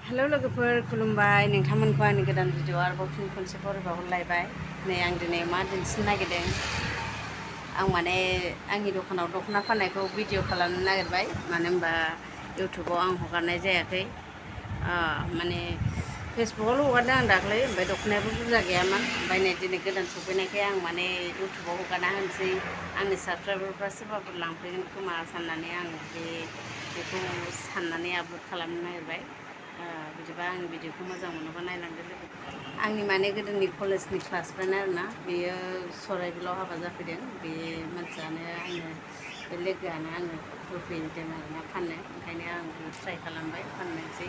hello लोगोफोर खुलुमबाय नोंथांमोनखौ आंनि गोदान भिडिअ आरोबाव फिन खनसे बरायबावहरलायबाय नै आं दिनै मा दिन्थिनो नागिरदों आं माने आंनि दखानाव दख'ना फाननायखौ भिडिअ खालामनो नागिरबाय मानो होनबा इउटुबाव आं हगारनाय जायाखै माने फेसबुकावल' हगारदों आं दाख्लै ओमफ्राय दख'नायाबो बुरजा गैयामोन ओमफ्राय नै दिनै गोदान सफैनायखाय आं माने इउटुबाव हगारना होनोसै आंनि साबसक्राइबारफ्रा सोरबाफोर लांफैगोन खोमा साननानै आं बेखौ साननानै आपल'ड खालामनो नागिरबाय बिदिबा आंनि भिडिअखौ मोजां मोनोबा नायलांदो लोगो आंनि माने गोदोनि कलेजनि क्लासफ्रेन्ड आरोना बेयो सराइबिलाव हाबा जाफैदों बे मानसियानो आङो बे लोगोआनो आङो होफैदों आरोना फाननो ओंखायनो आंबो ट्राइ खालामबाय फाननोसै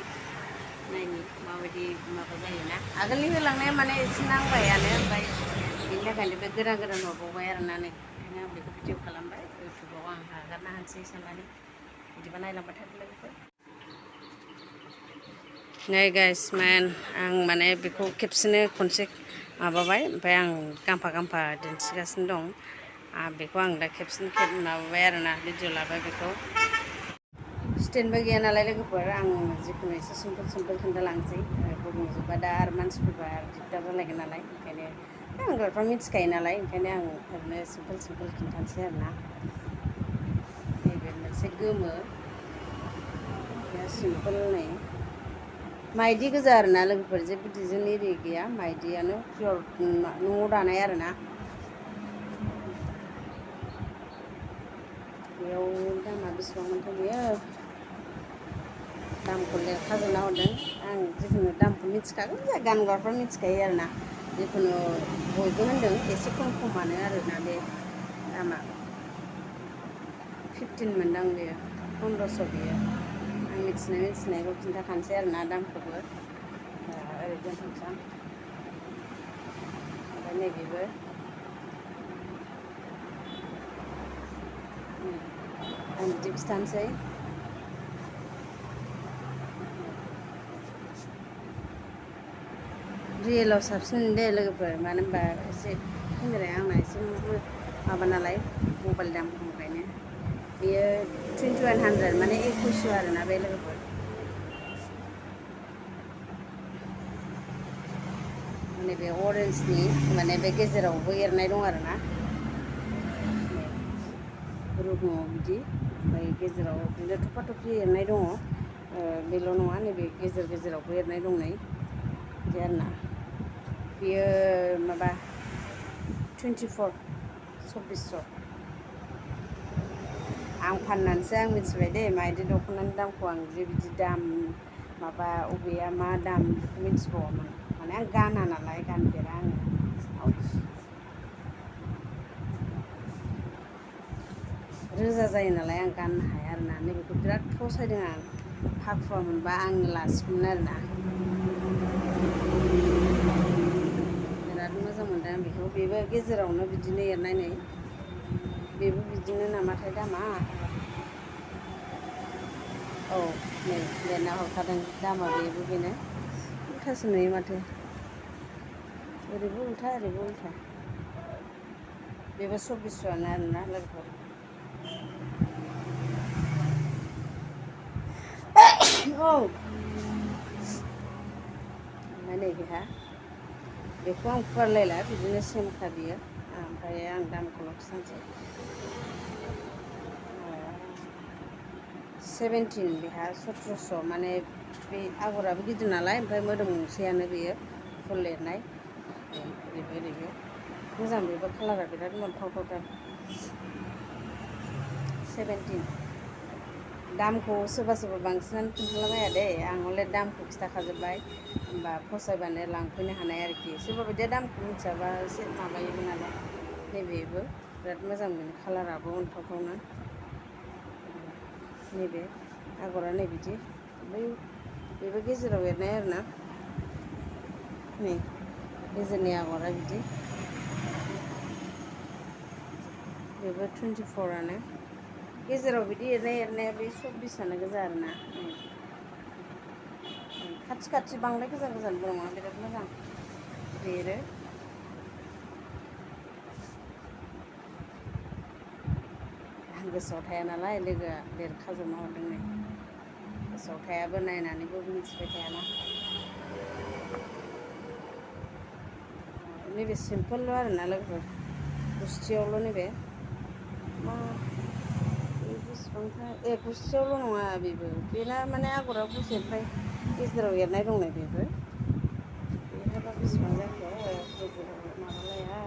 नायनि माबायदि माबा जायोना आगोलनि होलांनाया माने एसे नांबायानो ओमफ्राय बेनि थाखायनो बे गोदान हरबावबाय आरोना नै ओंखायनो आं बेखौ भिडिअ खालामबाय इउटुबाव आं हगारना होनोसै साननानै बिदिबा नायलांबाय थादो लोगोफोर नै गाइस आं माने बेखौ खेबसेनो खनसे माबाबाय ओमफ्राय आं गांफा गांफा दिन्थिगासिनो दं बेखौ आं दा खेबसेनो माबाबाय आरोना भिडिअ लाबाय बेखौ स्टेन्डबो गैया नालाय लोगोफोर आं जिखुनु एसे सिम्पोल खोन्थालांसै बुंजोबबा दा आरो मानसिफोरबा दिगदार जालायगोन नालाय ओंखायनो गानग्राफ्रा मिथिखायो नालाय ओंखायनो आं ओरैनो सिम्पोल खिन्थानोसै आरोना नैबे मोनसे गोमो सिम्पोल नै माइदि गोजा आरोना लोगोफोर जेबो डिजाइन एरि गैया माइदियानो पियर न'आव दानाय आरोना बेयाव दामा बेसेबांमोनथाय बेयो दामखौ लिरखाजोबना हरदों आं जिखुनु दामखौ मिथिखागौ जोंहा गानग्राफ्रा मिथिखायो आरोना जिखुनु बयबो होनदों एसे खमानो आरोना बे दामा 15 मोनदां बेयो 1500 बेयो आं मिथिनायखौ खिन्थाखानोसै आरोना दामखौबो ओरै दोनथ'नोसै आं ओमफ्राय नैबेबो आं बिदि खिथानोसै रियेलाव साबसिन दे लोगोफोर मानो होनबा एसे केमेराया आंना एसे माबा नालाय मबाइल दामखौखायनो बेयो 2100 माने 2100 आरोना बे लोगोफोर माने बे अरेन्जनि माने बे गेजेरावबो एरनाय दं आरोना रुगुङाव बिदि ओमफ्राय गेजेराव बिदिनो थफा थफि एरनाय दङ बेल' नङा नैबे गेजेरावबो एरनाय दं नै बिदि आरोना बेयो माबा 24,000 आं फाननानैसो आं मिथिबाय दे माइदि दख'नानि दामखौ आं जे बिदि दाम माबा अबेया मा दाम बेखौ मिथिबावामोन माने आं गाना नालाय गानफेरा आङो रोजा जायो नालाय आं गाननो हाया आरोना नैबेखौ बिराद फसायदों आं फाखुवा मोनबा आंनो लासिगौमोन आरोना बिराद मोजां मोनदों आं बेबो गेजेरावनो बिदिनो एरनाय नै बेबो बिदिनो नामाथाय दामा औ नै लिरना हरखादों दामा बेनो उल्थासो नुयो माथो ओरैबो उल्था ओरैबो उल्था बेबो 2400 आरोना लोगोफोर औ ओमफ्राय नै बेखौ आं फुवारलायला बिदिनो सेमखा बियो ओमफ्राय आं दामखौल' खिथानोसै 17 बेहा 1700 माने बे आगराबो गिदिर नालाय ओमफ्राय मोदोम गंसेयानो बेयो फुल लिरनाय ओरैबो मोजां बेबो कालारा बिराद मोनथावथावथार 17 दामखौ सोरबा बांसिनानो खोन्थालाबाया दे आं हले दामखौ खिथाखाजोब्बाय होमबा फसायबानो लांफैनो हानाय आरोखि सोरबा बायदिया दामखौ मिथियाबा एसे माबायोबो नालाय नैबेबो बिराद मोजां मोनो कालाराबो अनथावथावनो नैबे आगरा नै बिदि ओमफ्राय बेबो गेजेराव एरनाय आरोना नै गेजेरनि आगरा बिदि बेबो 24 गेजेराव बिदि एरनाया बे 24 गोजा आरोना खाथि बांद्राय गोजानबो नङा बिराद मोजां बेरो आं गोसोआव थाया नालाय लोगोआ लिरखाजोबना हरदों नै गोसोआव थायाबो नायनानैबो मिथिबाय थायाना नैबे सिम्पोल आरोना लोगोफोर गुस्थियावल' नैबे मा बेसेबांथाय गुस्थियावल' नङा बेबो बेना माने आगरा गुसेब ओमफ्राय गेजेराव एरनाय दंलाय बेबो बेहाबा बेसेबां जाखो गेजेराव माबालाया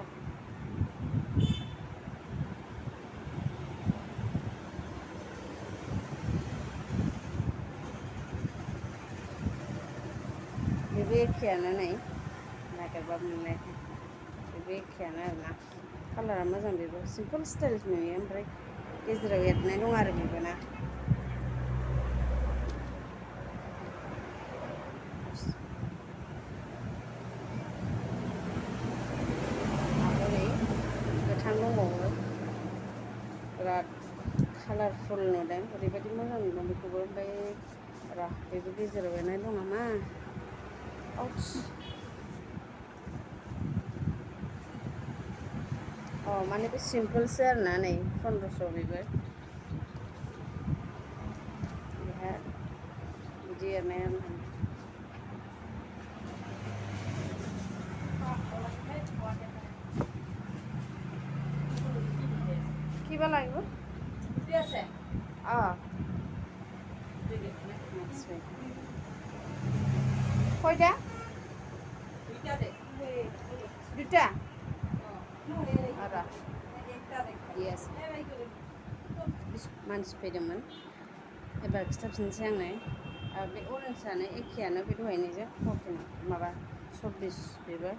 बेबो एखेयानो नै नागिरबाबो मोनलायाखै बेबो एखेयानो आरोना कालारा मोजां बेबो सिम्पोल स्टाइल नुयो ओमफ्राय गेजेराव एरनाय दं आरो बेबो ना गोथां दंबावो बिराद कालारफुल नुदों ओरैबायदि मोजां नुदों बेखौबो ओमफ्राय र' बेबो गेजेराव एरनाय दं नामा माने बे सिम्पोलसो आरोना नै 1500 बेबो बेहा बिदि एरनाय কিবা লাগিব আছে কয়টা দুটা yes मानसि फैदोंमोन एबार खिथाफिननोसै आङो बे अरेन्जआनो एखेयानो बे दहायनिजों 14 माबा 24 बेबो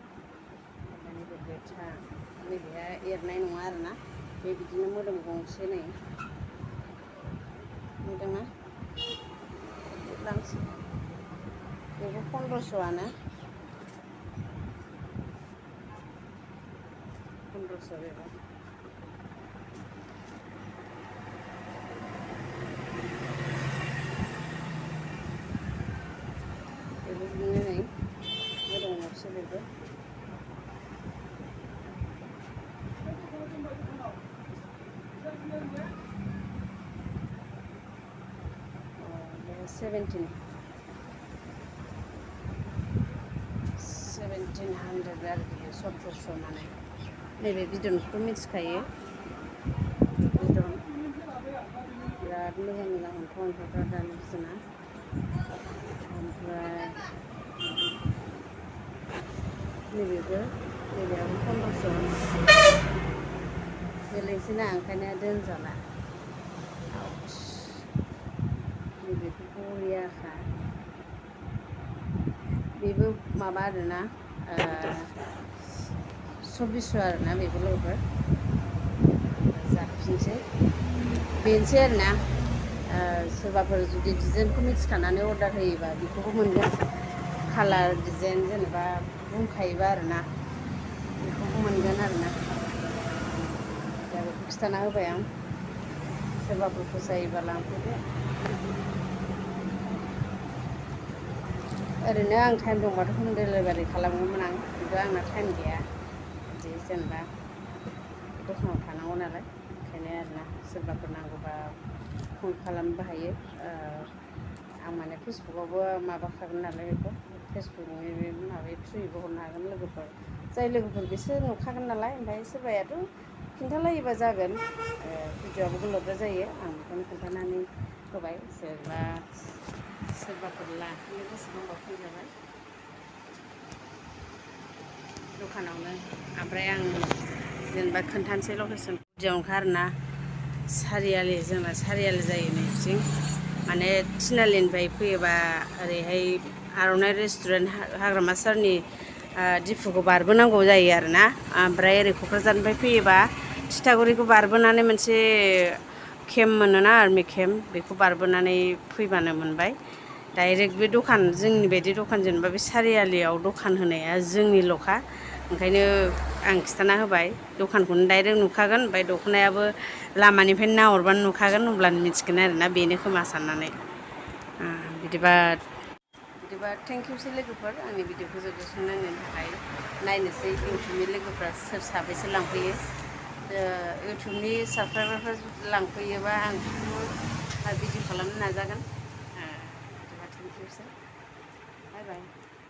नैबे गोथां नैबेहा एरनाय नङा आरोना बे बिदिनो मोदोम गंसे नै नुदोंना लांसै बेबो 1500आनो 1500 बेबो बिदिनो नै मोदोम गंसे बेबो $1700 आरो बियो 1700 माने नैबे बिदनखौथ' मिथिखायो बिदन बिराद मोजां मोजां एम्फौफ्रा दानि बिदना ओमफ्राय नैबेबो नैबेयाबो 1500 गोलैसैना ओंखायनो दोनजाला नैबेखौ बरियाखा बेबो माबा आरोना 2400 आरोना बेबो लोगोफोर जाफिनसै बेनोसै आरोना सोरबाफोर जुदि डिजाइनखौ मिथिखानानै अर्डार होयोबा बेखौबो मोनगोन कालार डिजाइन जेनेबा बुंखायोबा आरोना बेखौबो मोनगोन आरोना दा बेखौ खिथाना होबाय आं सोरबाफोर फसायोबा लांफैदो ओरैनो आं टाइम दंबाथ' हम डिलिभारि खालामगौमोन आं खिन्थु आंना टाइम गैया बिदि जेनेबा दखानाव थानांगौ नालाय ओंखायनो आरोना सोरबाफोर नांगौबा फन खालामनोबो हायो आं माने फेसबुकआवबो माबाखागोन नालाय बेखौ फेसबुकनि बे माबाया थ्रुयैबो हरनो हागोन लोगोफोर जाय लोगोफोर बिसोर नुखागोन नालाय ओमफ्राय सोरबायाथ' खिन्थालायोबा जागोन भिडिअ'आबो गोलावद्राय जायो आं बेखौनो खोन्थानानै होबाय सोरबाफोर लाफैनो गोसो दंबा फैजाबाय दखानावनो ओमफ्राय आं जेनेबा खोन्थानोसै लकेसन गुदियावनोखा आरोना सारियालि जोंना सारियालि जायो नै बिथिं माने थिनालिनिफ्राय फैयोबा ओरैहाय आर'नाइ रेस्टुरेन्ट हाग्रामा सारनि दिफुखौ बारबोनांगौ जायो आरोना ओमफ्राय ओरै क'क्राझारनिफ्राय फैयोबा थिथागुरिखौ बारबोनानै मोनसे केम्प मोनोना आर्मि केम्प बेखौ बारबोनानै फैबानो मोनबाय डाइरेक्ट बे दखान जोंनि बायदि दखान जेनेबा बे सारियालियाव दखान होनाया जोंनिल'खा ओंखायनो आं खिथाना होबाय दखानखौनो डाइरेक्ट नुखागोन ओमफ्राय दख'नायाबो लामानिफ्रायनो नाहरबानो नुखागोन अब्लानो मिथिगोन आरोना बेनो खोमा साननानै बिदिबा थेंकिउसै लोगोफोर आंनि भिडिअखौ जोबजासिम नायनायनि थाखाय नायनोसै इउटुबनि लोगोफ्रा सोर साबैसे लांफैयो इउटुबनि साबसक्राइबारफोर लांफैयोबा आं बेखौ भिडिअ खालामनो नाजागोन बाय बाय